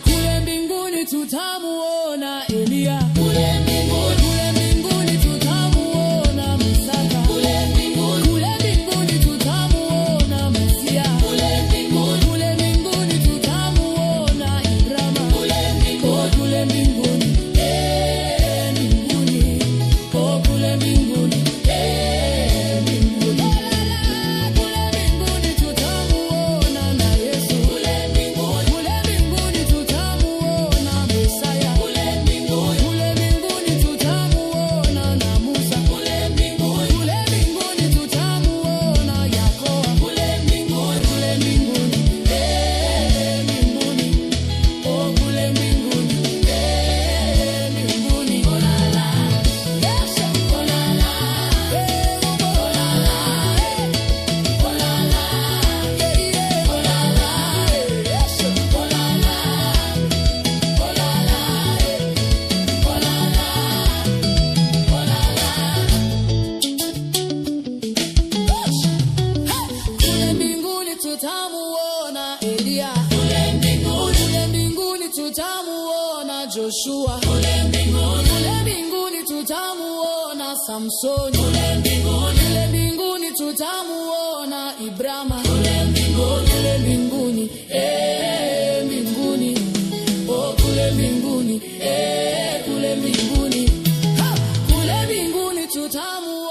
Kule mbinguni tutamuona Eliya. Kule mbinguni tutamuona Isaka. Kule mbinguni tutamuona Mesia. Kule mbinguni tutamuona Ibrahima. Oh, kule mbinguni, eh, mbinguni. Oh, kule mbinguni, eh, mbinguni. Oh, la, la, kule mbinguni tutamuona na Yesu. Kule mbinguni tutamuona Mesaya. Kule mbinguni tutamuona na Musa. Kule mbinguni tutamuona Yakobo. Kule mbinguni, eh, mbinguni. Oh, kule mbinguni, eh, mbinguni. Oh, la, la. Yes. Oh, la, la. Eh, oh, la, la. Eh. Oh, la, la. Yeah, yeah. Oh, la, la. Eh, yes. Oh, la, la. Oh, la, la. Eh. Oh, la, la. Oh, la, la. Kule mbinguni tutamuona Eliya. Kule mbinguni tutamuona Joshua. Kule mbinguni tutamuona Samsoni. Kule mbinguni tutamuona Ibrahima. Kule mbinguni, eh, mbinguni. Oh, kule mbinguni, eh, kule mbinguni. Ha! Kule mbinguni tutamuona